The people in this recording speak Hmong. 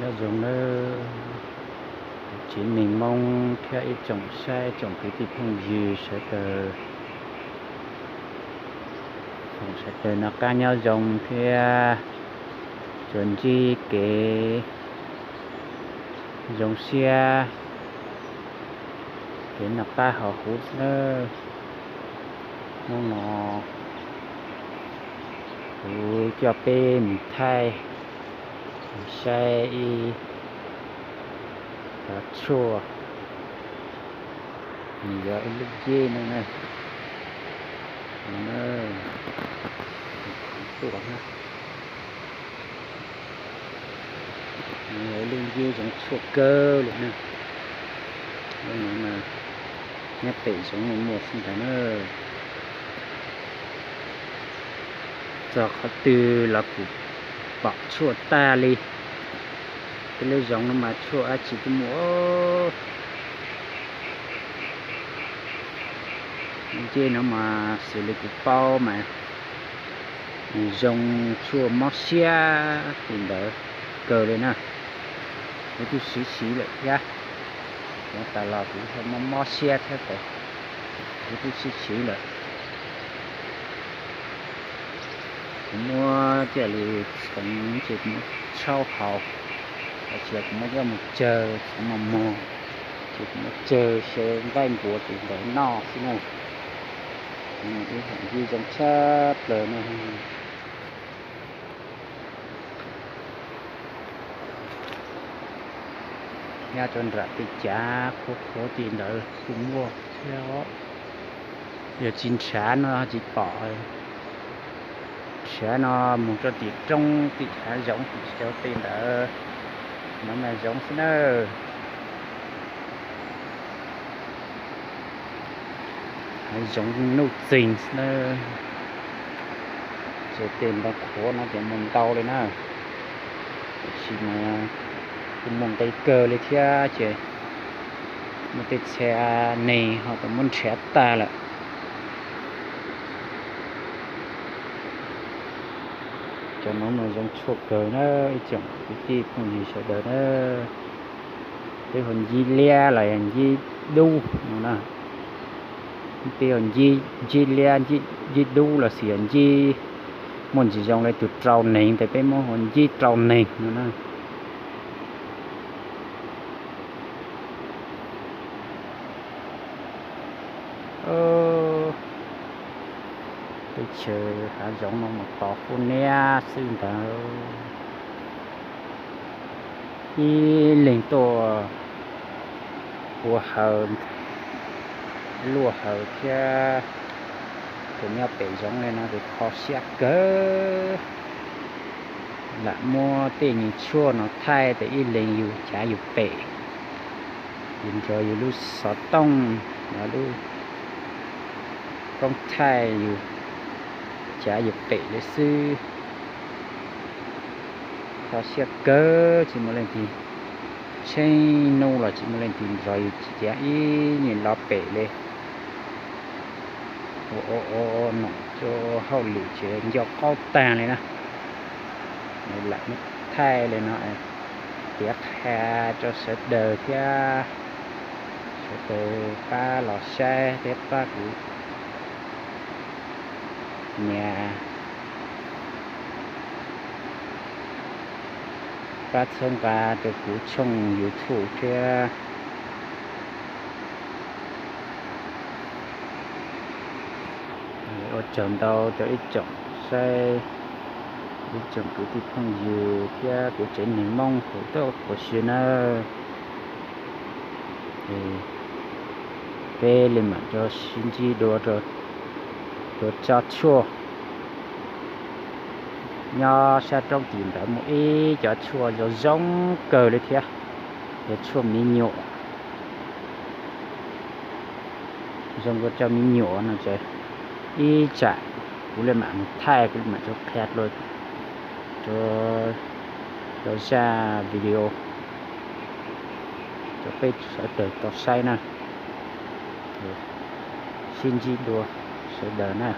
Nyob zoo nawb tsev neeg Hmoob thiab ib tsoom saib tsoom kwv tij phooj ywg sawv daws, tsoom sawv daws noj qab nyob zoo thiab tsuas ntsib kev zoo siab, kev noj qab haus huv xwb nawb. Hnub no kuv coj peb mus thaij saib ib cov tshuaj, nws yog ib lub nceb no na, tuaj na. Nws yog ib lub nceb zoo tshuaj kawg li na. Lub no mas nyob pem zoov no muaj xwb ntag na. Txog qhov twg los kuv pom tshuaj tag li. Tej lub zoov no mas tshuaj dab tsi twb muaj. Nceb no mas xws li kuv paub mas nws zoo tshuaj mob siab li ntawd kawg li na. Kuv twb siv siv lawm thiab, tas los kuv mob mob siab thiab ces kuv twb siv siv lawm. Kuv muab coj li txhoov ces kuv muab tshaub haus, los sis kuv muab coj mus tsawg txhoov mos mos, ces kuv muab tsawg xyaw nqaij npuav ces ntawd noj xwb na. Ib hom nceb zoo tshaj plaws no. Nyob rau nram tej cav qhuav qhuav tim ntawd kuj muaj thiab. Yog tsis nrhav no tsis pom. Nrhav no mus rau tim roob tim hav zoov tim rau tej ntawd no mas zoo xwb nawb. Hav zoov nuj txeeg xwb nawb. Ces tej ntoo qhuav no ces muaj ntau li na, tiam sis mas kuj muaj nqi kawg li thiab ces muaj tej txhia neeg ho tau muab nrhav tag lawm. Cov no mas zoo tshuaj kawg na ib tsoom kwv tij phooj ywg sawv daws na. Peb hu nceb liab los yog nceb dub no na. Peb hu nceb liab, nceb dub los sis yog nceb muaj ntsis zoo li tus rau neeg tes peb muab hu nceb rau neeg no na. Teb chaws hav zoov no mas tod kuj niab xwb ntawd. Ib leeg tuaj ua haws, luaj haws thiab, ces nyob pem zoov li no ces kho siab kawg. Lam muab tej nyuag tshuaj no thaij tes ib leeg yus cav yus pem, yus nrog yus lub xov tooj, lub koob thaij yus cav yus pem li xwb. Kho siab kawg, tsis muaj leej twg, tsheej hnub los tsis muaj leej twg nrog yus cav ib nyuag lo pem li. Ua ua ua nom rau hauj lwm ces nco qaub tag li na. Lam muab thaij li no, piav qha rau sawv daws thiab, sawv daws pab los saib thiab pab kuv nias, pab txhawb nqa rau kuv tshooj YouTube thiab. Ua tsaug ntau rau ib tsoom saib, ib tsoom kwv tij phooj ywg thiab kuv tsev neeg Hmoob thaum tuaj quas si nawb. Peb li mam rau sib ntsib dua rau tsob tshuaj. Nyob sab roob tim ntawd muaj ib cov tshuaj zoo zoo kawg li thiab, yog tshuaj me nyuam. Zoo ua cov me nyuam no ces ib tsam kuv li mam mus thaij, kuv li mam rau qhia rau zaj video rau peb sawv daws tau saib na. Sib ntsib dua sawv daws na.